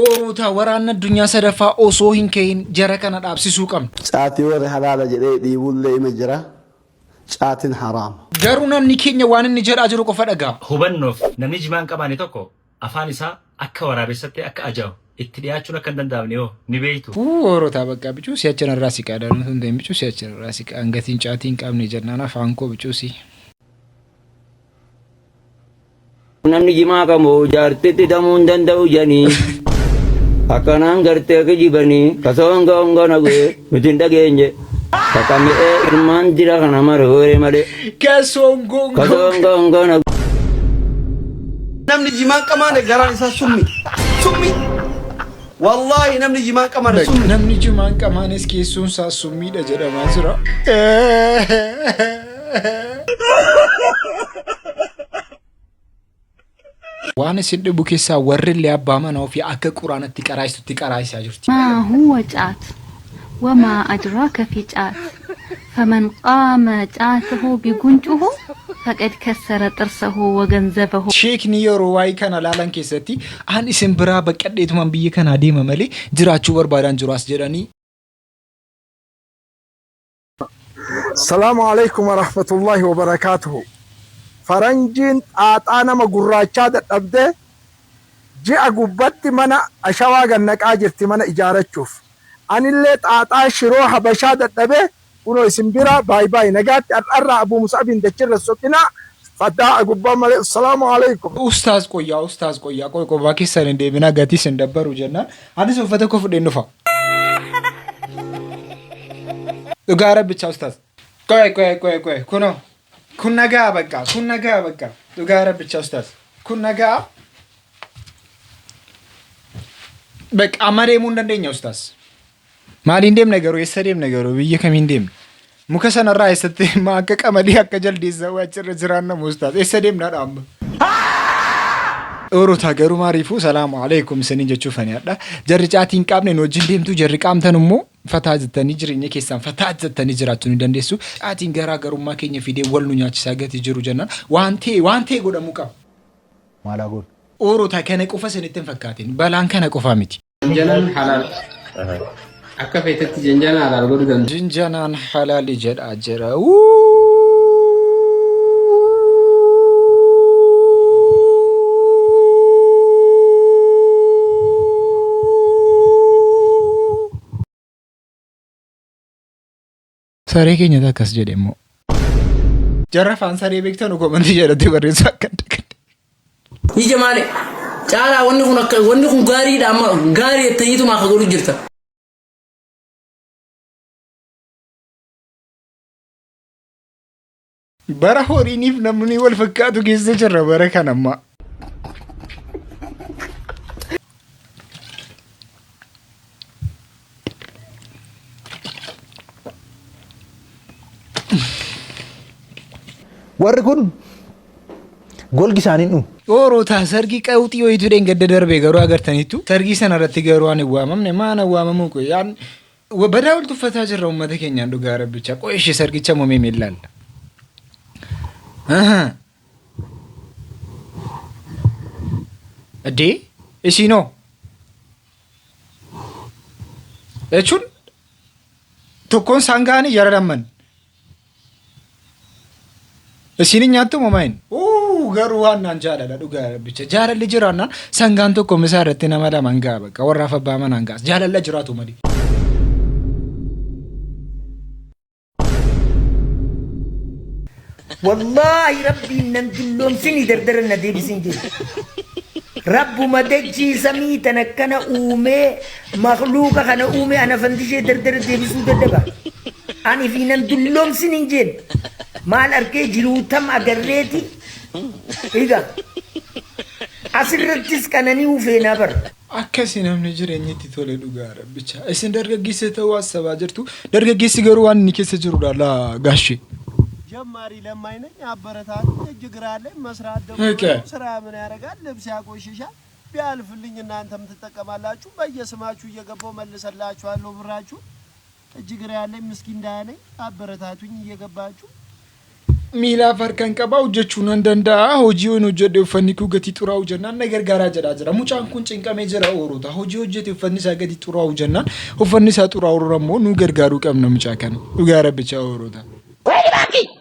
Ooroota waraanni addunyaa sadaffaa osoo hin ka'iin jara kana dhaabsisuu qabna. Caatii warri halaala jedhee dhiibullee ima jira. Caatiin haraama. Garuu namni keenya waan inni jedhaa jiru qofa dhaga'a. Hubannoof, namni jimaa hin qabaanne tokko afaan isaa akka waraabessatti akka ajaa'u itti dhiyaachuun akka hin danda'amne hoo ni beektuu? Uu oorotaa bakka bicuu si achi narraa siqaa daanuu tun ta'in bicuu si achi narraa siqaa gatiin caatii hin qabne jennaan afaan koo bicuu si. Namni jimaa qabu jaartitti damuu hin danda'u jedhanii akkanaan gartee kijibanii kasoonga honga nagee nuti hin dhageenye takka mi'ee ilmaan dira kana mara hooree malee Kasoongoongoo. kasoonga honga nagee. Namni jimaan qamaane garaan isaa summi. Summi. Wallaahi namni jimaan qamaane summi. Namni jimaan qamaanes keessoon isaa summiidha jedhamaa jira. Waan isin dhibu keessaa warri illee abbaa manaa ofii akka quraanatti qaraa'istutti qaraa'isaa jirti. ما هو ጫት وما أدراك في ጫት فمن قام ጫته بጉንጩሁ ፈቀድ ከሰረ ጥርሰሁ ወገንዘበሁ። Sheekni yeroo waa'ee kana laalan keessatti an isin biraa baqqadheetumaan biyya kanaa deema malee jiraachuu barbaadaan jiru as jedhanii. Salaamu alaikum warahmatullahi wabarakaatuhu. Faranjiin xaaxaa nama gurraachaa dadhabdee ji'a gubbatti mana ashawaa gannaqaa jirti mana ijaarachuuf. Anillee xaaxaa shiroo habashaa dadhabee kunoo isin bira baay baay nagaatti har'arraa Abuu Mus'abiin dachirra soqinaa faddaa gubbaa malee. Salaamu alaikum. Ustaaz qoyyaa ustaaz qoyyaa qoy qobaa keessan hin deebinaa gatii isin dabbaru jennaan anis uffata koo fudheen dhufa. Dhugaa rabbichaa ustaaz. Qoy qoy qoy qoy kunoo kun nagaa bakka kun nagaa bakka dhugaa rabbichaa ustaaz kun nagaa bakka amma deemuu hin dandeenya ustaaz. Maaliin deemna garuu eessa deemna garuu biyya kamiin deemna? Muka sanarraa eessatti maa akka qamadii akka jaldeessaa waa achirra jiraanna ustaaz eessa deemna dha amma? Oorota garuu maariifuu salaamu alaikum isiniin jechuuf ani hadha. Jarri caatii hin qaabne nu wajjin deemtu jarri qaamtan immoo fataa jettanii jireenya keessaan fataa jettanii jiraachuu ni dandeessu. Caatiin garaa garummaa keenya fidee wal nu nyaachisaa gati jiru jennaan waan ta'e waan ta'e godhamuu qaba. Maal haa goonu? Oorota kana qofa isinitti hin fakkaatin balaan kana qofaa miti. Janjanaan halaal. Akka feetetti janjanaa halaal godhuu dandeessa. Jinjanaan halaali jedhaa jira. Saree keenyatu akkas jedhe immoo. Jarra afaan saree beektan komantii jedhatti barreessu akka adda adda. Ija maali? Caalaa wanni kun akka wanni kun gaariidha amma gaarii jettaniituma akka godhu jirta. Bara horiiniif namni wal fakkaatu keessa jirra bara kana ammaa. Warri kun golgi isaanii hin dhumu. Oorotaa sargii qawxii wayiitu dheengadda darbe garuu agartaniittu. Sargii sana irratti garuu ani waamamne maana waamamuu qoy yaan badaa wal tuffataa jirra uummata keenyaan dhugaa rabbicha qoy ishee sargicha momee miillaalla. Addee isiinoo jechuun tokkoon isaan ga'anii jara lamman. Isiin hin nyaattu moo maayin? Uu garuu waan naan jaalala dhugaa rabbicha. Jaalalli jiraannaan sangaan tokko misaa irratti nama lama hin ga'a bakka warraaf abbaa manaan ga'a. Jaalalla jiraatu malee. Wallaahi rabbiin nan dulloomsini dardara na deebisin jedhe. Rabbuma dachii samii tana akkana uumee makluuqa kana uume ana fandishee dardara deebisuu dadhaba. Ani fi nan dulloomsin hin jeen. Maal arkee jiruu tam agarreeti. Egaa asirrattis qanani'uu feenaa bara. Akkasi namni jireenyi itti tole dhugaa rabbicha. Isin dargaggeessa ta'uu hassabaa jirtu. Dargaggeessi garuu waan inni keessa jirudha laa gaashee. ጀማሪ ለማኝ ነኝ። አበረታቱኝ። እጅ እግር አለኝ። መስራት ደግሞ ስራ ምን ያደርጋል? ልብስ ያቆሽሻል። ቢያልፍልኝ እናንተም ትጠቀማላችሁ። በየስማችሁ እየገባው መልሰላችኋለሁ ብራችሁ። እጅ እግር ያለኝ ምስኪን ድሃ ነኝ። አበረታቱኝ እየገባችሁ። Miilaaf harkaan qabaa, hojjechuu nan danda'a. Hojii yoon hojjedhe uffanni koo gatii xuraa'u jennaan na gargaaraa jedhaa jira. Mucaan kun cinqamee jira oorota. Hojii hojjete uffanni isaa gadi xuraa'u jennaan, uffanni isaa xuraa'u immoo nu gargaaruu qabna mucaa kana. Dhugaa rabbichaa oorota.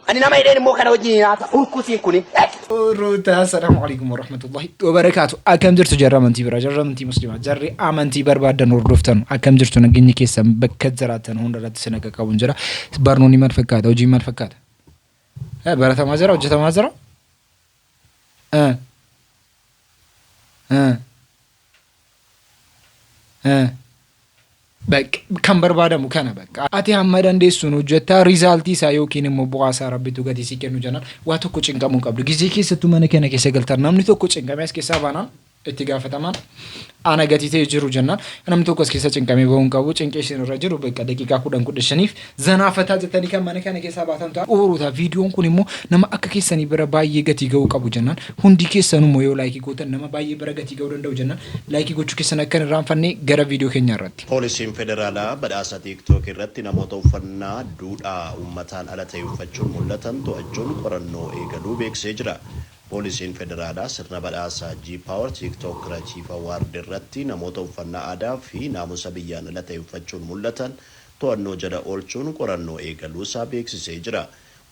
Ani nama hidheen immoo kana wajjin nyaata urkusiin kuni. Oorota, assalaamu alaikum warahmatullahi wabarakaatu. Akkam jirtu jarra amantii biraa, jarra amantii musliimaa, jarri amantii barbaadan hordoftan, akkam jirtu? Nageenyi keessan bakka jiraatan hunda irratti sin akka qabuun jira. Barnoonni maal fakkaata? Hojiin maal fakkaata? Baratamaa jira? Hojjetamaa jira? Eh. Eh. Eh. Bakka kan barbaadamu kana bakka. Ati hamma dandeessuun hojjettaa, resultii isaa yookiin immoo bu'aa isaa rabbitu gatii si kennu jennaan waa tokko cinqamuu hin qabdu. Gizee keessattuu mana kana keessa galtan namni tokko cinqamee as keessaa baanaan itti gaafatamaan ana gatii ta'e jiru jennaan namni tokko as keessa cinqamee bahuu hin qabu. Cinqee isin irra jiru bakka daqiiqaa 10 15f zanaafataa jettanii kan mana kana keessaa baatan ta'a. Ooroota, viidiyoon kun immoo nama akka keessanii bira baay'ee gatii ga'uu qabu jennaan hundi keessanuu immoo yoo likeii gootan nama baay'ee bira gatii ga'uu danda'u jennaan likeii gochuu keessan akka hin irraanfanne. Gara viidiyoo keenyaa irratti. Poolisiin Federaalaa badhaasa TikTok irratti namoota uffannaa duudhaa uummataan ala ta'e uffachuun mul'atan to'achuun qorannoo eegaluu beeksisee jira. Poolisiin Federaalaa sirna badhaasa G-Power TikTok Creative Award irratti namoota uffannaa aadaa fi naamusa biyyaan ala ta'e uffachuun mul'atan to'annoo jala oolchuun qorannoo eegaluusaa beeksisee jira.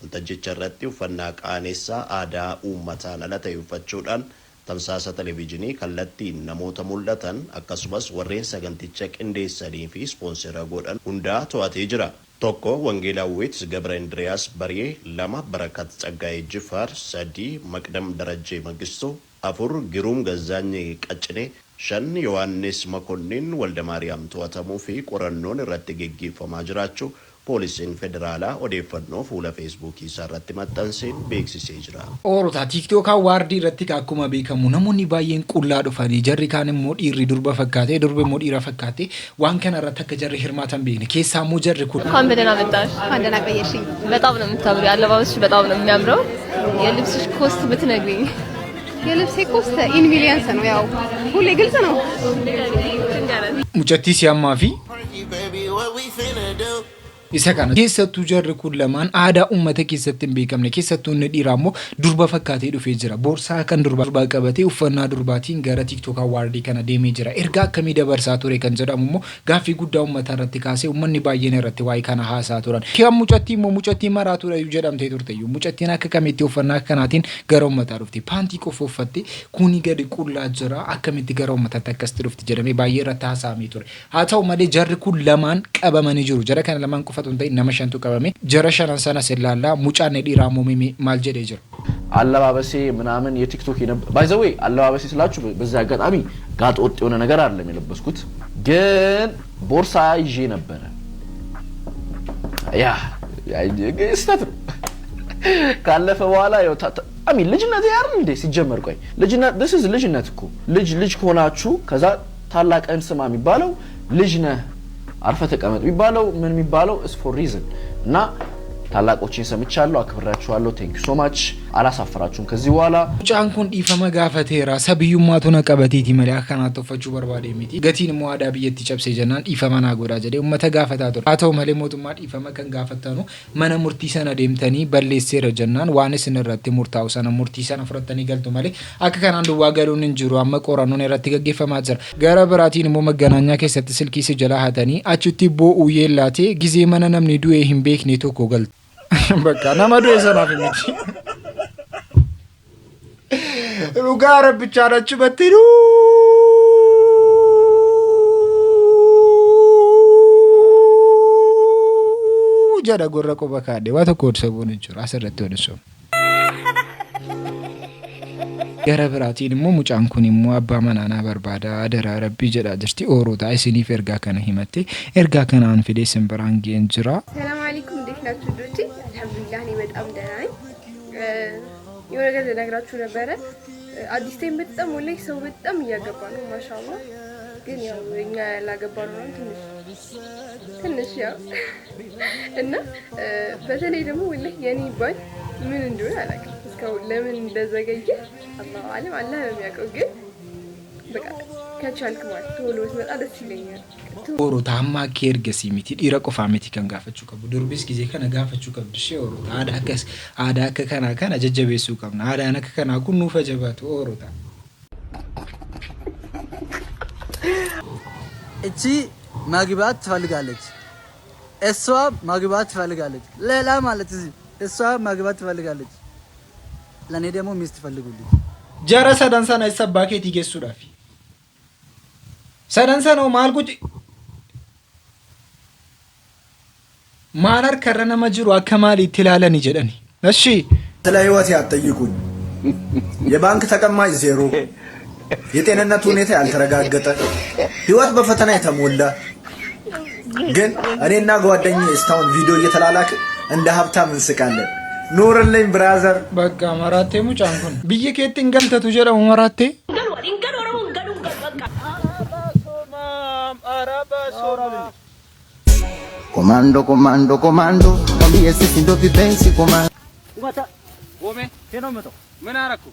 Waltajjicha irratti uffannaa qaanessaa aadaa uummataan ala ta'e uffachuudhaan tamsaasa televijiinii kallattiin namoota mul'atan, akkasumas warreen saganticha qindeessanii fi ispoonsera godhan hundaa to'atee jira. 1, Wangeelaawwit Gabra Indiriyaas Bariyee 2, Barakat Tsaggaayee Jifaar 3, Maqdam Darajjee Mangistuu 4, Giruum Gazzaanyi Qaccinee 5, Yohaannis Makonnin Waldamaariyaam to'atamuu fi qorannoon irratti geggeeffamaa jiraachuu Poolisiin Federaalaa odeeffannoo fuula Feesbuukii isaa irratti maxxanseen beeksisee jira. Oorota, TikTok awardii irratti akkuma beekamu namoonni baay'een qullaa dhufanii, jarri kaan immoo dhiirri durba fakkaate, durbi immoo dhiira fakkaate, waan kana irratti akka jarri hirmaatan beekne. Keessaa immoo jarri kun እንኳን በደህና መጣሽ። እንኳን ደህና ቆየሽኝ። በጣም ነው የምታምሪው። አለባበስሽ በጣም ነው የሚያምረው። የልብስሽ cost ብትነግሪኝ። የልብሴ cost in millions ነው። ያው ሁሌ ግልጽ ነው። Mucattii si'ammaa fi isa kana keessattuu jarri kun lamaan aadaa uummata keessatti hin beekamne, keessattuu inni dhiiraa immoo durba fakkaatee dhufee jira. Boorsaa kan durbaa qabatee uffannaa durbaatiin gara TikTok awardii kana deemee jira. Ergaa akkamii dabarsaa ture kan jedhamu immoo gaaffii guddaa uummata irratti kaasee uummanni baay'een irratti waa'ee kana haasaa turan. Kan mucattii immoo mucattii maraatuudha jedhamtee turte iyyuu, mucattiin akka kamitti uffannaa akkanaatiin gara uummataa dhufti? Paantii qofa uffatte, kuni gadi qullaa jira, akkamitti gara uummataatti akkasitti dhufti jedhamee baay'ee irratti haasa'amee ture. Haa ta'u malee jarri kun lamaan qabamanii jiru. Jara kana lamaan qofatu hin ta'in, nama shantu qabame. Jara shanan sanas ilaallaa. Mucaan dhiiraa immoo maal jedhee jira? አለባበሴ ምናምን የቲክቶክ by the way አለባበሴ ስላችሁ በዚህ አጋጣሚ ጋጥ ወጥ የሆነ ነገር አይደለም የለበስኩት፣ ግን ቦርሳ ይዤ ነበረ። ያ ስህተት ነው። ካለፈ በኋላ I mean ልጅነት ያር እንዴ ሲጀመር፣ ቆይ ልጅነት፣ this is ልጅነት እኮ። ልጅ ልጅ ከሆናችሁ ከዛ ታላቅህን ስማ የሚባለው፣ ልጅ ነህ አርፈህ ተቀመጥ የሚባለው፣ ምን የሚባለው is for reason። እና ታላቆቼን ሰምቻለሁ፣ አክብሬያችኋለሁ። Thank you so much። አላሳፍራችሁም ከዚህ በኋላ። Mucaan kun dhiifama gaafateera. Sabiyyummaatu na qabateeti malee akka kanaatti uffachuu barbaade miti. Gatiin immoo aadaa biyyatti cabsee jennaan dhiifama naa godhaa jedhee uummata gaafataa ture. Haa ta'u malee mootummaa dhiifama kan gaafattanu mana murtii sana deemtanii balleesseera jennaan waan isin irratti murtaa'u sana murtii sana fudhattanii galtu malee akka kanaan duwwaa galuun hin jiru. Amma qorannoon irratti gaggeeffamaa jira. Gara biraatiin immoo magganaanyaa keessatti silkii si jalaa hatanii achitti boo'uu yeellaatee gizee mana namni du'ee hin beekne tokko galte. Bakka nama du'e sanaaf miti. Dhugaa rabbichaan achumatti jedha gurra quba kaadhe, waa tokko sabuun hin jiru asirratti odessu. Gara biraatiin immoo mucaan kun immoo abbaa manaa naa barbaada, adaraa rabbii jedhaa jirti. Oorotaa isiniif ergaa kana himatte, ergaa kanaan fidee isin biraan ga'een jira. ሰላም አለይኩም፣ እንዴት ናችሁ ውዶቼ? አልሐምዱሊላህ እኔ በጣም ደህና ነኝ። የሆነ ነገር ልነግራችሁ ነበረ። አዲስ time በጣም ወላሂ ሰው በጣም እያገባ ነው ማሻአላህ። ግን ያው እኛ ያላገባ ነው ትንሽ ትንሽ ያው እና በተለይ ደግሞ ወላሂ የኔ ባል ምን እንደሆነ አላውቅም። እስካሁን ለምን እንደዘገየ አላሁ አለም፣ አላህ ነው የሚያውቀው። ግን በቃ ከቻልክ ማለት ቶሎ ብትመጣ ደስ ይለኛል። Oorota amma akka ergasii miti dhiira qofaa miti kan gaafachuu qabu. Durbis gizee kana gaafachuu qabdi ishee oorota. Aadaa akkas aadaa akka kanaa kana jajjabeessuu qabna. Aadaan akka kanaa kun nuuf jabaatu oorota. እቺ ማግባት ትፈልጋለች፣ እሷ ማግባት ትፈልጋለች። ሌላ ማለት እዚህ እሷ ማግባት ትፈልጋለች። ለእኔ ደግሞ ሚስት ፈልጉልኝ። Jara sadan sana eessa abbaa keetii geessuudhaafi? Sadan sana hoo maal gochi? Maal harkarra nama jiru akka maaliitti ilaalani jedhani. Eshi. ስለ ህይወቴ አትጠይቁኝ። የባንክ ተቀማጭ ዜሮ፣ የጤንነት ሁኔታ ያልተረጋገጠ፣ ህይወት በፈተና የተሞላ ግን እኔና ጓደኛዬ እስካሁን ቪዲዮ እየተላላክን እንደ ሀብታም እንስቃለን። ኑርልኝ brother። Bakka maraattee mucaan kun. Biyya keetti hin galtatu jedhamu maraattee. Komando, komando, komando, mwambie sisi ndo vipenzi komando. ቆሜ ነው የምመጣው። ምን አረኩ?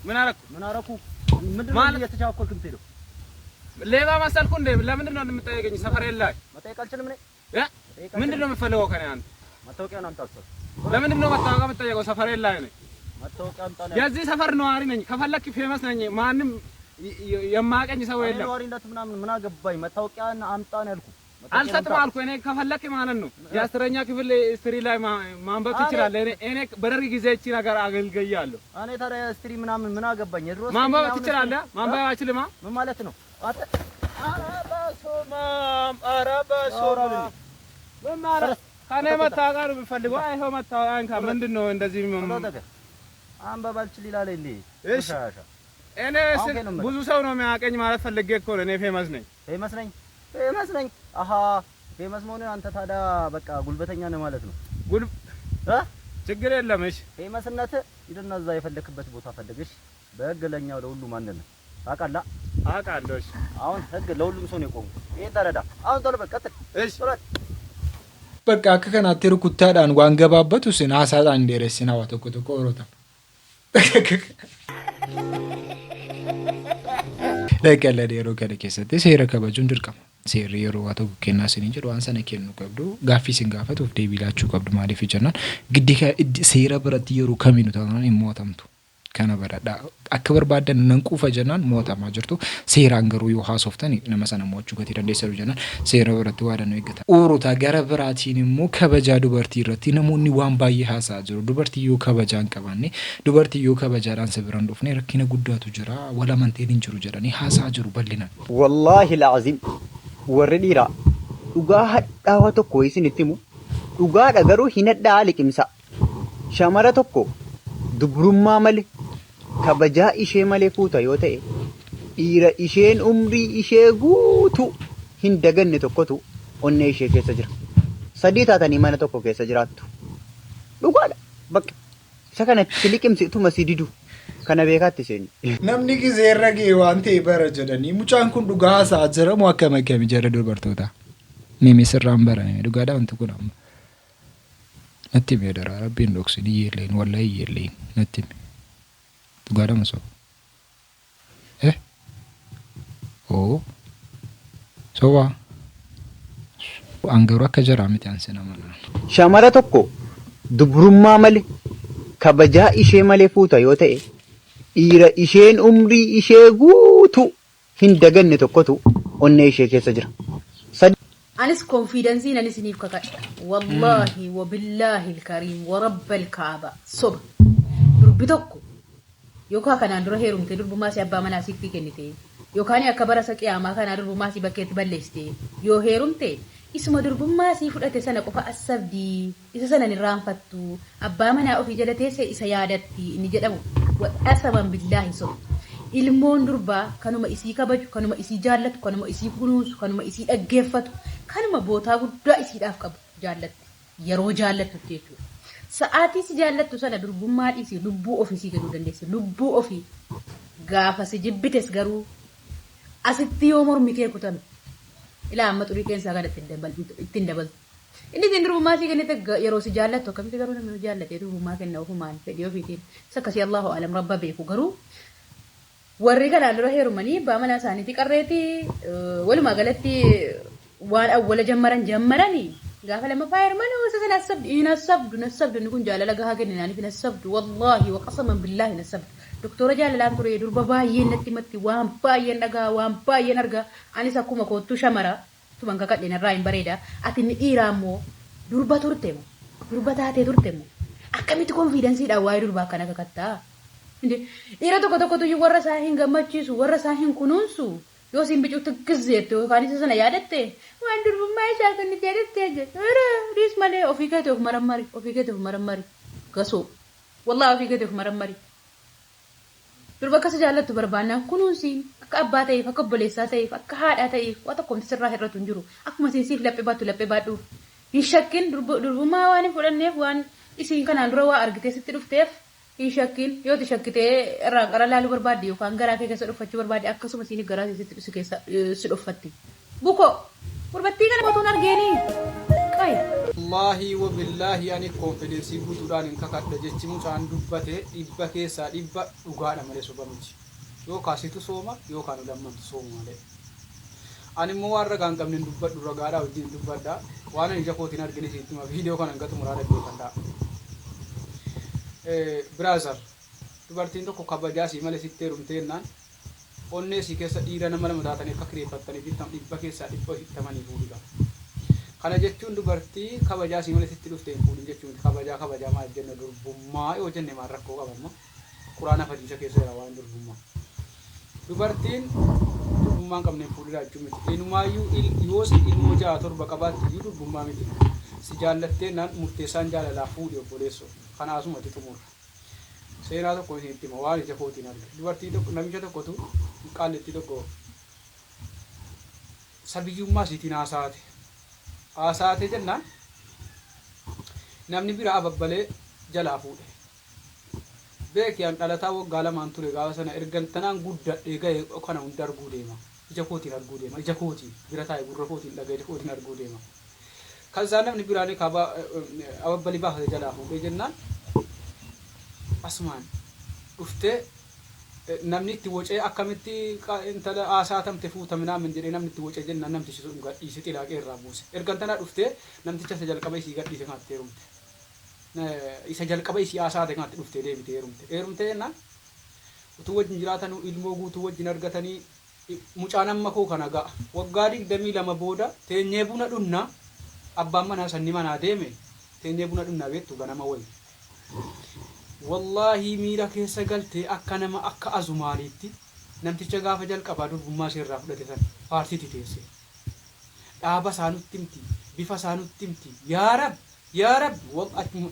ምን አረኩ? ምን አረኩ? ምንድን ነው እየተቻኮልክ የምትሄደው? ሌባ መሰልኩ እንዴ? ለምንድን ነው የምጠይቀኝ? ሰፈር ላይ መጠየቅ አልችልም እኔ። ምንድን ነው የምትፈልገው ከእኔ አንተ? መታወቂያውን አምጣ። ለምንድን ነው መታወቂያ የምጠየቀው? ሰፈር ላይ ነኝ። መታወቂያ አምጣ። የዚህ ሰፈር ነዋሪ ነኝ። ከፈለክ famous ነኝ። ማንም የማያውቀኝ ሰው የለም። ነዋሪነት ምናምን ምን አገባኝ? መታወቂያን አምጣ ነው ያልኩህ። አልሰጥም አልኩህ። እኔ ከፈለክ ማለት ነው የአስረኛ ክፍል history ላይ ማንበብ ትችላለህ። እኔ በደርግ ጊዜ እቺ ነገር አገልግያለሁ። እኔ ታዲያ history ምናምን ምን አገባኝ? የድሮ ማንበብ ትችላለህ? ማንበብ አችልማ። ምን ማለት ነው? ኧረ በስመ አብ! ኧረ በስመ አብ! ምን ማለት ከእኔ መታወቂያ ነው የምፈልገው። ይኸው መታወቂያ እንካ። ምንድን ነው እንደዚህ አንበብ አልችል ይላል እንዴ? እሺ እኔ ብዙ ሰው ነው የሚያውቀኝ ማለት ፈልጌ እኮ ነው። እኔ famous ነኝ። famous ነኝ famous ነኝ። አሃ famous መሆንን አንተ ታዲያ በቃ ጉልበተኛ ነህ ማለት ነው። ጉል ችግር የለም። እሺ famous ነት ሂድና እዛ የፈለክበት ቦታ ፈልግ። እሺ በህግ ለኛው ለሁሉም አንድ ነን። ታውቃለህ? አውቃለሁ። እሺ አሁን ህግ ለሁሉም ሰው ነው የቆመው። ይሄን ተረዳ። አሁን ቶሎ በል ቀጥል። እሺ ቶሎ Bakka akka kanaatti rukuttaadhaan waan gabaabbatu sin haasaadhaan hin dheeressin hawa tokko tokko oorota. Dhaqallee yeroo kana keessatti seera kabajuun dirqama. Seerri yeroo waa tokko kennaa isin jedhu waan sana kennuu qabdu gaaffii isin gaafatuuf deebii laachuu qabdu maaliif jennaan giddi seera biratti yeroo kamiinuu taanaan hin mo'atamtu. Kana baradhaa akka barbaadan nan quufa jennaan mo'atamaa jirtu. Seeraan garuu yoo haasoftan nama sana mo'achuu gatii dandeessanu jennaan seera biratti waa danuu eeggata. Oorota gara biraatiin immoo kabajaa dubartii irratti namoonni waan baay'ee haasa'aa jiru. Dubartii yoo kabajaa hin qabaanne dubartii yoo kabajaadhaan si bira hin dhufne rakkina guddaatu jira wal amanteen hin jiru jedhanii haasa'aa jiru bal'inaan. Wallaahi la'azim warri dhiiraa dhugaa hadhaawaa tokko isinitti himu dhugaadha garuu hin hadhaa'aa liqimsa. Shamara tokko dubrummaa malee kabajaa ishee malee fuuta yoo ta'e dhiira isheen umrii ishee guutuu hin daganne tokkotu onnee ishee keessa jira. Sadii taatanii mana tokko keessa jiraattu. Dhugaadha. Bakka isa kanatti liqimsituma si didu kana beekaatti seeni. Namni gizee irra ga'e waan ta'e bara jedhanii mucaan kun dhugaa haasa'aa jira moo akkam akkami jara dubartoota? Mimi sirraan barame dhugaadha wanti kun amma. Natti himi daraa rabbiin dhoksin hiyyeelleen wallahi hiyyeelleen natti himi. Dhugaadha moo soba? Eh? Oo? Soba? An garuu akka jaraa miti an sin amana. Shamara tokko dubrummaa malee kabajaa ishee malee fuuta yoo ta'e dhiira isheen umrii ishee guutuu hin daganne tokkotu onnee ishee keessa jira. Anis confidence nan isiniif kakadha. Wallaahi wabillaahi alkariim warabbal kaaba soba. Durbi tokko yookaan kanaan dura heerumte durbumaa si abbaa manaa sitti kennite yookaan akka bara isa qiyaamaa kanaa durbumaa si bakkeetti balleessite yoo heerumte isuma durbummaa sii fudhate sana qofa assabdii isa sana hin irraanfattu abbaa manaa ofii jala teesse isa yaadatti inni jedhamu qasaman billaahi soba. Ilmoon durbaa kanuma isii kabaju, kanuma isii jaallatu, kanuma isii kunuunsu, kanuma isii dhaggeeffatu, kanuma bootaa guddaa isiidhaaf qabu jaallatti. Yeroo jaallattutti jechuudha. Sa'aatii si jaallattu sana durbummaa dhiisii lubbuu ofii sii kennuu dandeessi. Lubbuu ofii gaafa si jibbites garuu asitti yoo mormi kee kutame ilaa amma xurii qeensaa kana ittiin dabaltu. Inni ittiin durbummaa sii kennite yeroo si jaallattu akkamitti garuu namni jaallatee durbummaa kenna ofumaan fedhii ofiitiin. Isa akkasii Allahu alam rabba beeku garuu Warri kanaan dura heerumanii abbaa manaa isaaniitii qarreeti walumaa galatti waan awwala jammaran jammaranii gaafa lammaffaa heeruman isa sana assabdu hin assabdu hin assabdu inni kun jaalala gahaa kenninaaniif hin assabdu wallaahi waqasaman billaahi hin assabdu. Doktora jaalalaan ture durba baay'een natti himatti waan baay'een dhagaa waan baay'een argaa anis akkuma koottuu shamara tuman kakadhe narraa hin bareeda ati inni dhiiraa immoo durba turte moo durba taatee turte moo akkamitti konfiidansiidhaan waa'ee durbaa akkana kakattaa? Dhiira tokko tokkotu iyyuu warra isaa hin gammachiisu, warra isaa hin kunuunsu. Yoo siin bicuu tikkis jettu yookaan isa sana yaadatte waan durbummaa isaa kan itti yaadatte jedhu. Dhiis malee ofii keetii of marammari, ofii keetii of marammari. Gasoo. Wallaahi ofii keetii of marammari. Durba akka si jaallattu barbaannaan kunuunsiin akka abbaa ta'eef, akka obboleessaa ta'eef, akka haadhaa ta'eef waa tokko wanti sirraa hir'atu hin jiru. Akkuma isiin siif laphee baattu laphee baadhuuf. Hin shakkin durbummaa waan hin fudhanneef waan isiin kanaan dura waa argitee sitti dhufteef Hin shakkin. Yoo ati shakkitee irraan qara laaluu barbaadde yookaan garaa kee keessa dhoffachuu barbaadde akkasuma isiinis garaa kee sitti si keessa si dhoffatti. Bukoo! Gurbattii kana otuun argeenii. Qoy. Wallaahi wabillaahi ani konfidensii guutuudhaan hin kakadha jechi mucaan dubbate 100% dhugaadha malee soba miti. Yookaa situ sooma yookaa nu lammantu sooma malee. Ani immoo waan ragaa hin qabne hin dubbadhu ragaadhaa wajjin hin dubbadha. Waan ani ija kootiin argine isinitti hima viidiyoo kana hanga xumuraa dhaggeeffadhaa. Brother dubartiin tokko kabajaa sii malee sitti heerumtee jennaan onnee sii keessa dhiira nama lama taatanii akka kireeffattanii jirtan 100% ofitti amanii fuudhi gaa. Kana jechuun dubartii kabajaa sii malee sitti dhufte hin fuudhin jechuu miti. Kabajaa kabajaa maal jenna durbummaa yoo jenne maal rakkoo qaba amma. Quraana hadiisa keessa jira waan durbummaa. Dubartiin durbummaa hin qabne hin fuudhinaa jechuu miti. Inumaayyuu yoo si ilmoo 6 7 qabaatte iyyuu durbummaa miti. Si jaallattee naan murteessaan jaalalaa fuudhi obboleessoo. Kana asumatti xumurra. Seenaa tokko isinitti hima waan ija kootiin arge. Dubartii tokko namicha tokkotu qaallittii tokko sabiyyummaa isiitiin haasaate. Haasaate jennaan namni bira ababbalee jalaa fuudhe. Beeki an dhalataa waggaa lamaan ture gaafa sana ergan tanaan guddadhee gahe kana hunda arguu deema. Ija kootiin arguu deema. Ija kootiin bira taa'e gurra kootiin dhaga'e ija kootiin arguu deema. Kazaa namni biraan kaaba ababbalii baafate jalaa fuudhee jennaan asumaan dhuftee namni itti wocee akkamitti intala haasaatamte fuuta minaamin jedhee namni itti wocee jennaan namtichi sun gadhiise xilaaqee irraa buuse. Ergan tanaa dhuftee namticha isa jalqaba isii gadhiise kanatti heerumte. Isa jalqaba isii haasaate kanatti dhuftee deebitee heerumte. Heerumtee jennaan utuu wajjin jiraatanuu ilmoo guutuu wajjin argatanii mucaan amma koo kana ga'a. Waggaa 22 booda teenyee buna dhunna abbaan manaa sanni manaa deeme teenyee buna dhunnaa beektu ganama wayi. Wallaahii miira keessa galtee akka nama akka azumaariitti namticha gaafa jalqabaa durbummaa ishee irraa fudhate sana faarsiti teessee. Dhaaba isaa nutti himti, bifa isaa nutti himti. Yaa Rabbi! Yaa Rabbi!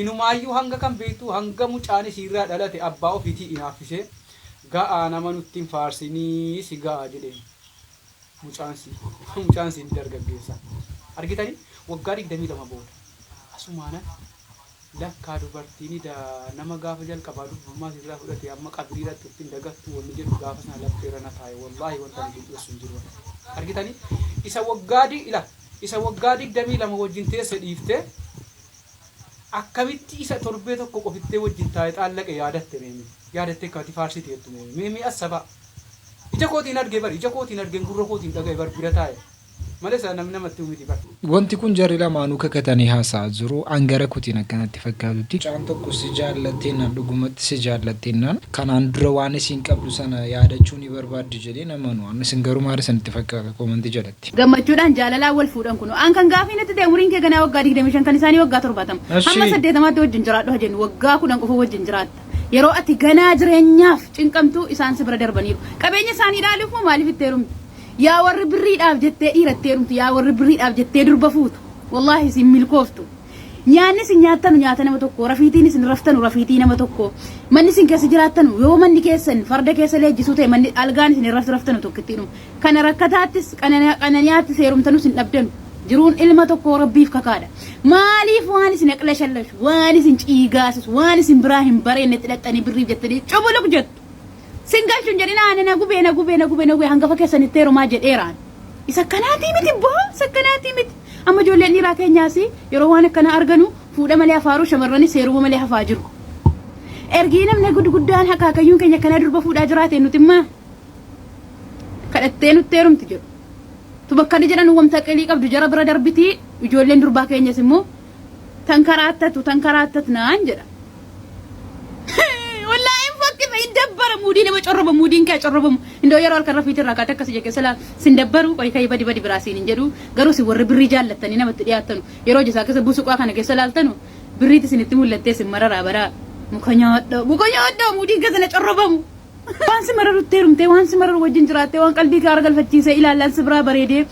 Inumaayyuu hanga kam beektuu hanga mucaan isiirraa dhalate abbaa ofiitii inaaffisee ga'aa nama nutti hin faarsinii si ga'a jedheen. Mucaan sii mucaan sii ni dargaggeessa. Argitanii waggaa 22 booda asumaanan lakkaa dubartiin ida nama gaafa jalqabaa durbummaa sirraa fudhate amma qabrii dhaqxutti hin dagattu wanni jedhu gaafa sana lapheerra na taa'e wallaahi wanta ani dhossu hin jiru. Argitanii isa waggaa di ila isa waggaa 22 wajjin teesse dhiiftee akkamitti isa torbee tokko qofittee wajjin taa'e xaallaqe yaadatte meemi yaadattee akkamitti faarsiti jettu meemi meemi assabaa ija kootiin argee bari ija kootiin argeen gurra kootiin dhaga'e bar bira taa'e malee sana namni namatti himu miti bar. Wanti kun jarri lamaanuu kakatanii haasa'aa jiru. An gara kootiin akka natti fakkaatutti. Mucaan tokko si jaallatteennaan dhugumatti si jaallatteennaan kanaan dura waan isiin qabdu sana yaadachuu ni barbaaddi jedheen amanu. An isin garuu maal isinitti fakkaata comment jalatti. Gammachuudhaan jaalalaan wal fuudhan kunoo. An kan gaafii natti ta'e umriin kee ganaa waggaa 25 kan isaanii waggaa 70. Hamma 80tti wajjin jiraadhu haa jennu waggaa 10 qofa wajjin jiraatta. Yeroo ati ganaa jireenyaaf cinqamtu isaan si bira darbaniiru. Qabeenya isaanii ilaaluuf moo maaliif itti heerumte? Yaa warri birriidhaaf jettee dhiira itti heerumtu, yaa warri birriidhaaf jettee durba fuutu. Wallaahi isin milkooftu. Nyaanni isin nyaattanu nyaata nama tokko, rafiitiin isin raftanu rafiitii nama tokko. Manni isin keessa jiraattanu yoo manni keessan farda keessa leenjisuu ta'e manni algaan isin irratti raftanu tokkittiinuma. Kana rakkataattis qananiyaattis heerumtanus hin dhabdanu. Jiruun ilma tokkoo Rabbiif kakaadha. Maaliif waan isin aqlashallashu, waan isin ciigaasisu, waan isin biraa hin bareennetti dhaqxanii birriif jettanii cubuluq jettu. Sin galchu hin jedhinaa ani na gubee na gubee na gubee na gubee hangafa keessanitti heerumaa jedheeraan. Isa akkanaatii miti boo isa akkanaatii miti. Amma ijoolleen dhiiraa keenyaas yeroo waan akkanaa arganu fuudha malee hafaaruu shamarranis heeruma malee hafaa jiru. Ergii namni gudguddaan akaakayyuun keenya kana durba fuudhaa jiraate nuti immaa kadhattee nutti heerumti jedhu. Tuma akkana jedhan wamta qilii qabdu jara bira darbitii ijoolleen durbaa keenyas immoo tan karaattatu tan karaattat naan jedha. Wallaahi hin fakkisa hin dabbara muudii nama corroba muudiin kee corrobamu indoo yeroo halkan rafiitii irraa kaatee akkas ija keessa laal sin dabbaru qoy ka'ii badi badi biraa siin hin jedhu garuu sin warri birrii jaallattanii namatti dhiyaattanu yeroo ija isaa keessa busuqaa kana keessa laaltanu birriiti isinitti mul'attee sin mararaa baraa muka nyaadhaa muka nyaadhaa muudiin keessa na corrobamu. Waan si mararutti heerumtee waan si mararu wajjin jiraattee waan qalbii kee haara galfachiisee ilaallaan si biraa bareedee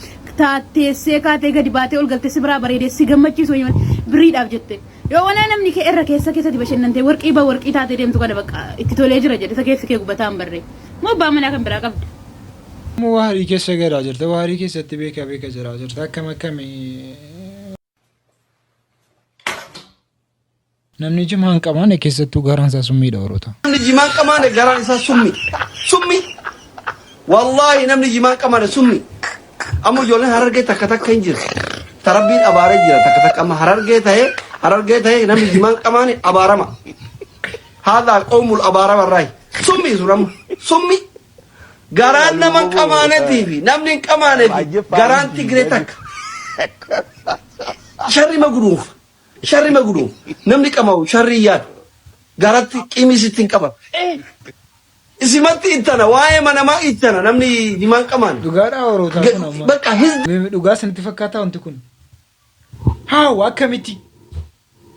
taatteessee kaatee gadi baatee ol galtee si biraa bareedee si gammachiisu wayii malee birriidhaaf jette. Yoo wanaa namni kee irra keessa keessatti bashannantee warqii ba warqii taatee deemtu kana bakka itti tolee jira jedhe isa keessi kee gubataa hin barree. Moo abbaa manaa kan biraa qabda? Moo waarii keessa galaa jirta waarii keessatti beeka beeka jiraa jirta akkam akkami. Namni jimaa hin qabaane keessattuu garaan isaa summiidha warroota. Namni jimaa hin qabaane garaan isaa summi. Summi. Wallaahi namni jimaa hin qabaane summi. Amma ijoolleen harargee takka takka hin jiru. Tarabbiin abaaree jira takka takka amma harargee ta'ee harargee ta'ee namni jimaa hin qabaane abaarama. Haadhaa qoomul abaarama irraayi. Summi sun amma summi. Garaan nama hin qabaanetii fi namni hin qabaanee fi garaan Tigree takka. Sharri ma guduunfa. Sharri ma guduunfa. Namni qama'u sharri hin yaadu. Garatti qimii sitti hin qaban. Isimatti ittana waa'ee manamaa ittana namni himaa hin qabaanne. Dhugaadhaa warootaa kun amma. Bakka hizbi. Dhugaa isinitti fakkaataa wanti kun. Haaw akkamitti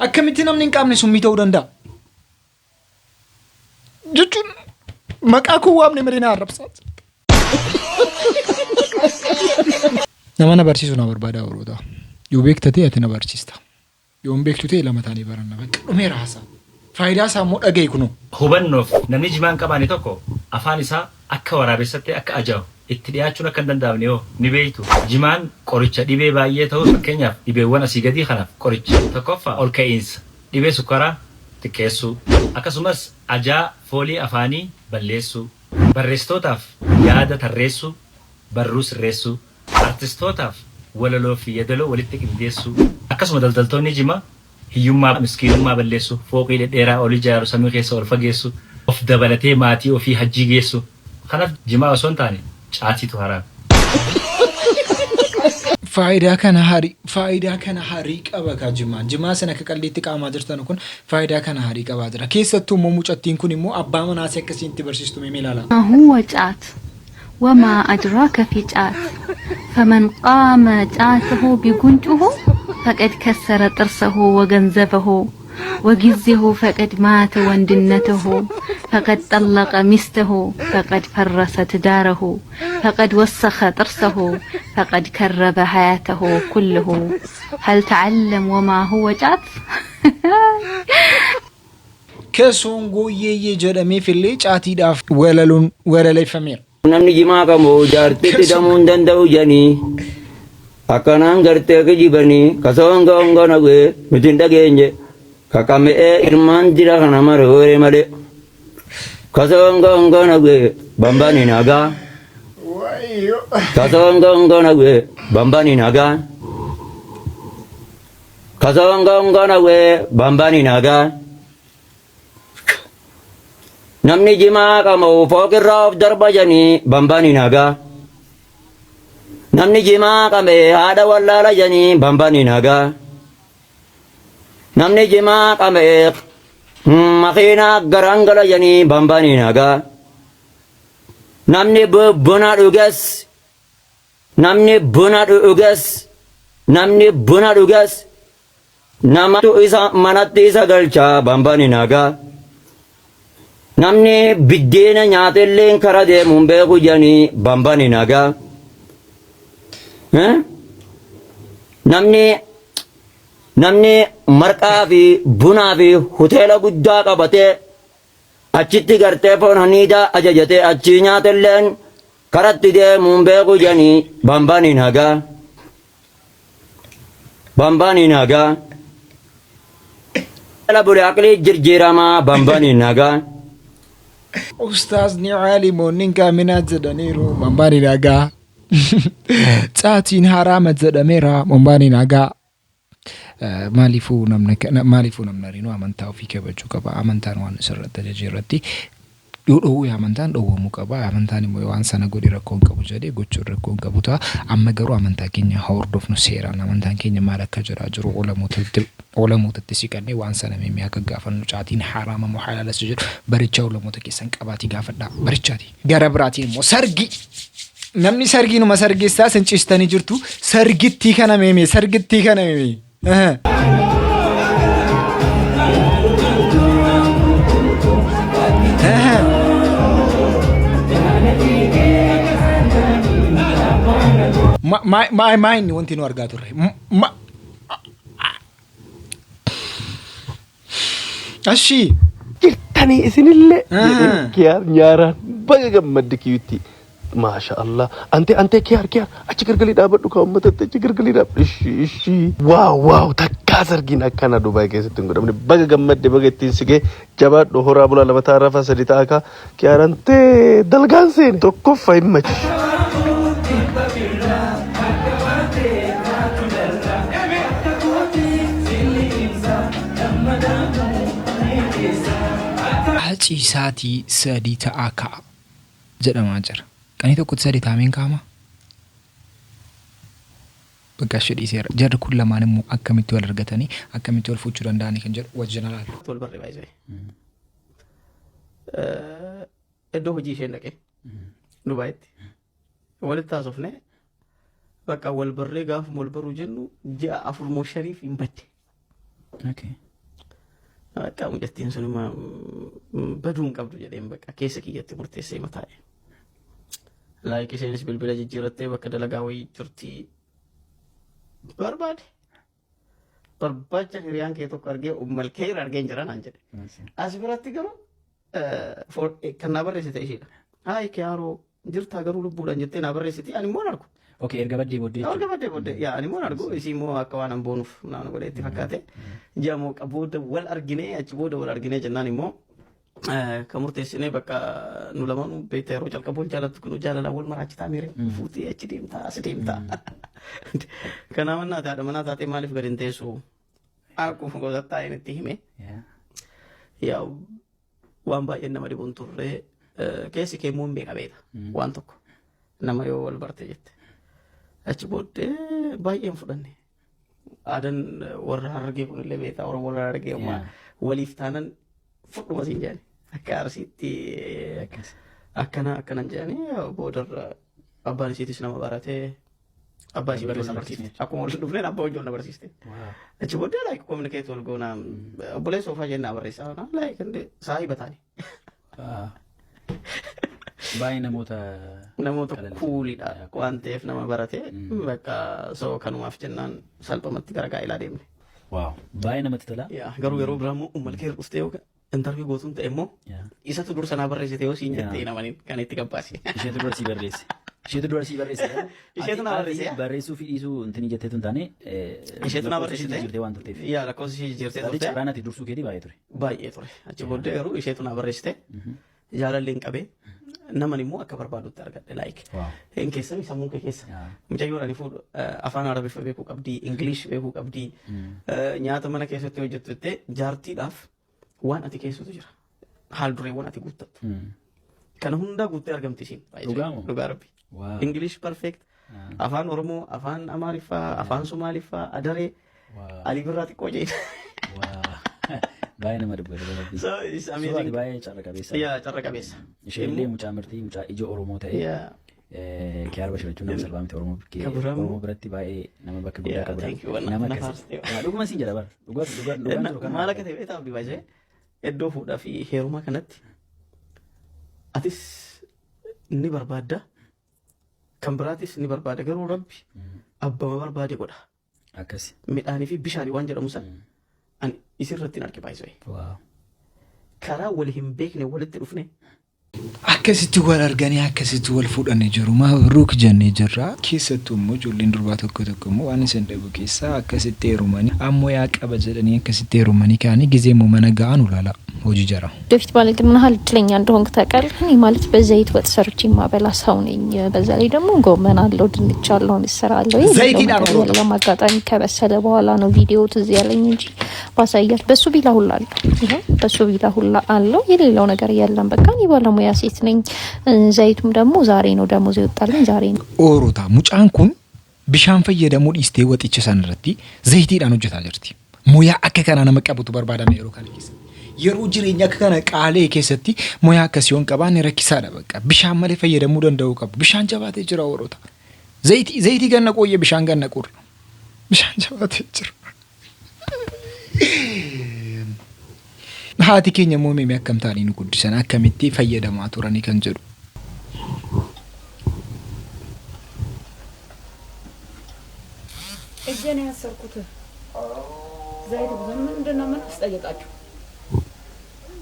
akkamitti namni hin qaamne summii ta'uu danda'a? Jechuun maqaa koo waamne malee na arrabsaa jirta. Nama na barsiisu na barbaada warootaa. Yoo beekta ta'e ati na barsiista. Yoo hin beektu ta'e lama taanee baranna. Bakka dhumeera haasaa. Faayidaa isaa immoo dhaga'i kunoo. Hubannoof, namni jimaa hin qabaane tokko afaan isaa akka waraabessatti akka ajaa'u, itti dhiyaachuun akka hin danda'amne hoo ni beektuu? Jimaan qoricha dhibee baay'ee ta'us fakkeenyaaf dhibeewwan asii gadii kanaaf qoricha. 1ffaa Olka'iinsa dhibee sukkaraa xiqqeessuu. Akkasumas ajaa foolii afaanii balleessuu. Barreessitootaaf yaada tarreessuu, barruu sirreessuu. Artistootaaf walaloo fi yadaloo walitti qindeessuu. Akkasuma daldaltoonni jimaa hiyyummaa miskiinummaa balleessu, fooqii dhedheeraa ol ijaaru, samii keessa ol fageessu, of dabalatee maatii ofii hajjii geessu. Kanaf jimaa osoo hin taane caatiitu haraami. Faayidaa kana harii faayidaa kana harii qaba kaa jimaan jimaa isin akka qalliitti qaamaa jirtanu kun faayidaa kana harii qabaa jira keessattuu immoo mucattiin kun immoo abbaa manaa isii akka isiin itti barsiistu mee mee ilaalaa. ما هو ጫት وما أدراك في ጫት فمن قام ጫته بጉንጩሁ ፈቀድ ከሰረ ጥርሰሁ ወገንዘበሁ ወጊዜሁ ፈቀድ ማተ ወንድነተሁ ፈቀድ ጠለቀ ሚስተሁ ፈቀድ ፈረሰ ትዳረሁ ፈቀድ ወሰኸ ጥርሰሁ ፈቀድ ከረበ ሀያተሁ ኩልሁ ሀል ተዓለም ወማ ሁወ ጫት Kesongoyyeeyyee jedhameefillee caatiidhaaf walaloon walaleeffameera. Namni jimaa qabu jaartitti damuu hin danda'u jedhanii akkanaan gartee kijibanii kasoon gaonga nagee nuti hin dhageenye kakame'ee ilmaan dira kana mare hooree malee kasoon gaonga nagee bambani nagaa kasoon gaonga nagee bambani nagaa kasoon gaonga nagee bambani nagaa. Namni jimaa qama'u fooqirraa of darba janii bambani nagaa. Namni jimaa qama'e haadha wallaala janii bambani nagaa. Namni jimaa qama'e makiinaa garaan gala janii bambani nagaa. Namni buna dhuges namni buna dhuges namni buna dhuges namatu isa manatti isa galcha bambani nagaa. Namni biddeena nyaatelleen kara deemuun beeku jedhanii bambani nagaa. Namni namni marqaa fi bunaa fi hoteela guddaa qabatee achitti gartee foon haniidaa ajajatee achii nyaatelleen karatti deemuun beeku jedhanii bambani nagaa. Bambani nagaa. Jala bule aqlii jirjiiramaa bambani nagaa. Ustaazni caalimoonni hin qaaminaa jedhaniiru bambaani nagaa. Caatiin haraama jedhameera bambaani nagaa. Maaliifuu namni maaliifuu namni ariinuu amantaa ofii kabajuu qaba. Amantaan waan isirratti ajaje irratti yoo dhoowwe amantaan dhoowwamuu qaba. Amantaan immoo waan sana godhi rakkoo hin qabu jedhee gochuun rakkoo hin qabu ta'a. Amma garuu amantaa keenya haa hordofnu seeraan amantaan keenya maal akka jedhaa jiru ulamootatti ulamootatti siqannee waan sana mee akka gaafannu caatiin haraama moo halaala isa jedhu barichaa ulamoota keessan qabaatii gaafadhaa barichaati. Gara biraatiin immoo sargi namni sargiinuma sargeessaa isin ciistanii jirtu sargittii kana meemee sargittii kana meemee. Maa inni wanti nu argaa turre? Ashii. Jirtanii isinillee jedheen kiyaar nyaaraan baga gammadde kiyutti. Maasha Allah. Ante ante kiyaar kiyaar achi gargalii dhaabadhu kaa uummatatti achi gargalii dhaabadhu. Ishi ishi. Waaw waaw takkaa sargiin akkana Dubaay keessatti hin godhamne baga gammadde baga ittiin sigee jabaadhu horaa bulaa lama ta'a rafaa sadi ta'a kaa kiyaar ante dalgaan seene tokkoffaa hin machi. Ciisaatii sadii ta'aa ka'a jedhamaa jira. Qanii tokkotti sadii taa'ameen kaa'ama? Bakka ishee dhiiseera. Jarri kun lamaan immoo akkamitti wal argatanii akkamitti wal fuuchuu danda'anii kan jedhu wajjin ilaallu. Wal barre baay'isee. Iddoo hojii isheen dhaqe. Dubaayitti. Walitti haasofne bakka wal barree gaafuma wal baruu jennu ji'a afur moo shaniif hin badde. Bakka mucattiin sun immoo baduu hin qabdu jedheen bakka keessa kiyyatti murteessee mataa'e. Laayik isheenis bilbila jijjiirrattee bakka dalagaa wayii jirti barbaade. Barbaacha hiriyaan kee tokko argee ummal keer argeen jira naan jedhe. As biratti garuu kan naa barreessite ishiidha. Haay kiyaaroo jirtaa garuu lubbuudhaan jettee naa barreessiti ani immoo hin argu. Okay, erga baddee booddee Erga baddee booddee yaa ani immoo hin argu isii immoo akka waan an boonuuf naan godhee itti fakkaate. Ji'a mooqa booda wal arginee achi booda wal arginee jennaan immoo kan murteessinee bakka nu lamaanuu beektaa yeroo calqabu wal jaalattu kun jaalalaan wal maraachitaa miire fuutee achi deemtaa as deemtaa. Kanaaf mannaa haadha manaa taatee maaliif gadi hin teessu? Akkuma gosa taa'een itti hime. Yaa waan baay'een nama dhibuun turre keessi kee immoo hin beeka beeka waan tokko nama yoo wal barte jette. Achi booddee baay'een fudhanne. Aadaan warra Harargee kunillee beektaa warra warra Harargee ammaa waliif taanan fudhuma siin jedhani. Akka Arsiitti akkana akkanan jedhani boodarra abbaan isiitis nama baratee abbaa isii wajjin na barsiiste. Akkuma wal dhufneen abbaa wajjin na barsiiste. Achi booddee like communicate wal goona obboleessa ofaa jennaa barreessaa like saahiba taane. Baay'ee namoota namoota kuulidha waan ta'eef nama barate bakka soo kanumaaf jennaan salphumatti gara gaa'elaa deemne. Waaw baay'ee namatti tola. Yaa, Garuu yeroo biraa immoo ummal kee dhuftee yoo intarvii gootuun ta'e immoo isatu dursa naa barreessite yoo siin jettee namaniin kan itti gabbaase. Isheetu dura sii barreesse. Isheetu dura sii barreesse. Isheetu naa barreesse. Barreessuu fi dhiisuu intini jettee tun taane. Isheetu naa barreessite. Jijjiirtee waan turteef. Yaa lakkoofsa ishee jijjiirtee Ati turte. carraan ati dursuu keetii baay'ee ture. Baay'ee ture. Achi booddee garuu isheetu naa barreessite. Jaalalli hin qabee. Naman immoo akka barbaadutti argadhe like. Hin keessami sammuu kee keessa. Mucayyoon ani fuudhu afaan Arabiffa beekuu qabdi, English beekuu qabdi. Nyaata mana keessatti hojjettu jettee jaartiidhaaf waan ati keessutu jira. Haal dureewwan ati guuttattu. Kana hundaa guuttee argamti isiin. Dhugaa moo? Dhugaa rabbi. English perfect. Afaan Oromoo, afaan Amaariffaa, afaan Somaaliffaa, Adaree, Alii Birraa xiqqoo jee. Baay'ee nama dhibba dhugaa rabbi. So it's amazing. So ati baay'ee carra qabeessa. Yaa carra qabeessa. Isheen illee mucaa mirtii mucaa ija Oromoo ta'e. Yaa. Kiyaar Bashir jechuun nama salphaa miti Oromoo bikkee Kabiramu. Oromoo biratti baay'ee nama bakka guddaa Yaa, qabudha. thank you. Nama Na akkasii. faarsite. Yaa, Dhuguma siin jedha bara. Dhugaa dhugaa dhugaan jiru kana. Maal akka ta'e beektaa abdii baay'ee iddoo fuudhaa fi heerumaa kanatti atis ni barbaadda kan biraatis ni barbaada garuu rabbi abbama barbaade godha. Akkasi. Midhaanii fi bishaanii waan jedhamu san ani isirratti hin arge baay'isee. Karaa wal hin beekne walitti dhufne Akkasitti wal arganii akkasitti wal fuudhanii jiru. Mabruuk jennee jirra. Keessattuu immoo ijoolleen durbaa tokko tokko immoo waan isin dhibu keessaa akkasitti heerumanii ammoo yaa qaba jedhanii akkasitti heerumanii ka'anii gizee immoo mana ga'an ulaalaa hojii jara. በፊት ባለግ ምን ያህል እድለኛ እንደሆንክ ታውቃለህ? እኔ ማለት በዘይት ወጥ ሰርቼ የማበላ ሰው ነኝ። በዛ ላይ ደግሞ ጎመን አለው፣ ድንች አለው፣ ምስር አለው። የሌለው ዘይት ነገር የለም። አጋጣሚ ከበሰለ በኋላ ነው ቪዲዮ ትዝ ያለኝ እንጂ ባሳያት በሱ ቢላ ሁላ አለው። ይኸው በሱ ቢላ ሁላ አለው። የሌለው ነገር የለም። በቃ እኔ ባለሙያ ሴት ነኝ። ዘይቱም ደግሞ ዛሬ ነው ደሞዝ ይወጣልኝ ዛሬ ነው። Oorota mucaan kun bishaan fayyadamuu dhiistee waxicha sana irratti zayitiidhaan hojjetaa jirti. Moyaa akka kanaa nama qabutu barbaadama yeroo kana keessa. Yeroo jireenya akka kana qaalee keessatti moyaa akkasii yoon qabaanne rakkisaadha bakka. Bishaan malee fayyadamuu danda'uu qabu. Bishaan jabaatee jira oorota. Zayitii zayitii ganna qooyye bishaan ganna qurra. Bishaan jabaatee jira. Haati keenya immoo meemee akkam ta'anii nu guddisan akkamitti fayyadamaa turanii kan jedhu. እጄን ያሰርኩት ዘይት ብዙ ምንድን ነው? ምን አስጠየቃችሁ?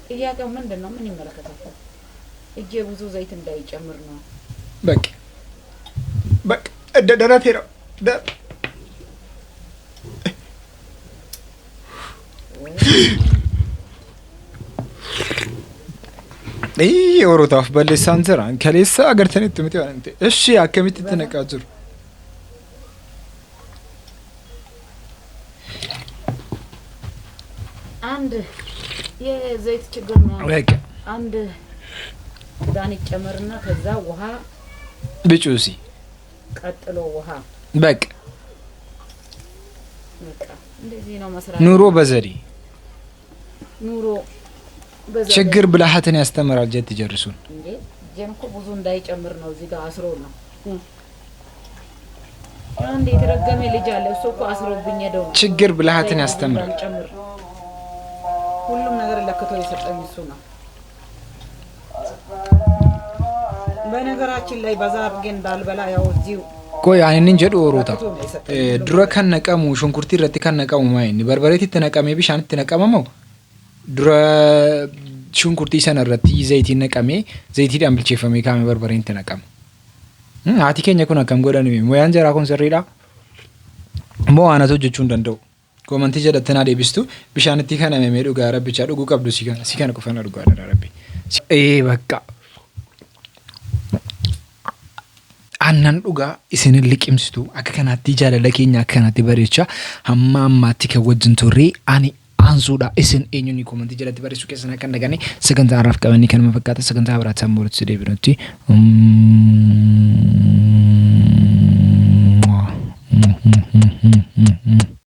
ጥያቄው ምንድን ነው? ምን ይመለከታል? እጄ ብዙ ዘይት እንዳይጨምር ነው። በቃ በቃ ደረቴ ነው። Orotaaf balleessaan jira. Kaleessa agartanitti miti waan ta'e. Ishii akkamitti itti naqaa jiru? አንድ የዘይት ችግር ነው። በቃ አንድ ክዳን ይጨመርና ከዛ ውሃ ብጩሲ ቀጥሎ ውሃ በቃ በቃ እንደዚህ ነው መስራት። ኑሮ በዘዴ ኑሮ በዘዴ ችግር ብልሃትን ያስተምራል። ጀት ጀርሱን እንዴ እጄን እኮ ብዙ እንዳይጨምር ነው እዚህ ጋር አስሮ ነው። አንድ የተረገመ ልጅ አለ። እሱ እኮ አስሮብኝ ሄደው ነው። ችግር ብልሃትን ዘይት ያስተምራል። እንዳልጨምር ሁሉም ነገር ለክቶ የሰጠኝ እሱ ነው። በነገራችን ላይ በዛ አድርጌ እንዳልበላ ያው እዚሁ Qoy ani inni jedhu Oroota. Dura kan naqamu shunkurtii irratti kan naqamu maa inni barbareetti itti naqamee bishaan itti naqama moo dura shunkurtii sana irratti zayitiin naqamee zayitiidhaan bilcheeffamee kaa'amee barbareen itti naqama. Haati keenya kun akkam godhan moyaan jaraa kun sirriidha? Moo anatu hojjechuu hin danda'u? Koomantii jalatti naa deebistu bishaan itti kanamee dhugaa rabbichaa dhuguu qabdu si kana si kana qofa na dhugaa dha rabbi. Ee bakka. Aannan dhugaa isinin liqimsitu akka kanaatti jaalala keenya akka kanaatti bareechaa hamma ammaatti kan wajjin turre ani aansuudha isin eenyuun koomantii jalatti barreessuu keessan akka hin daganne sagantaa har'aaf qabannee kanuma fakkaata sagantaa biraatti hamma walitti deebinutti.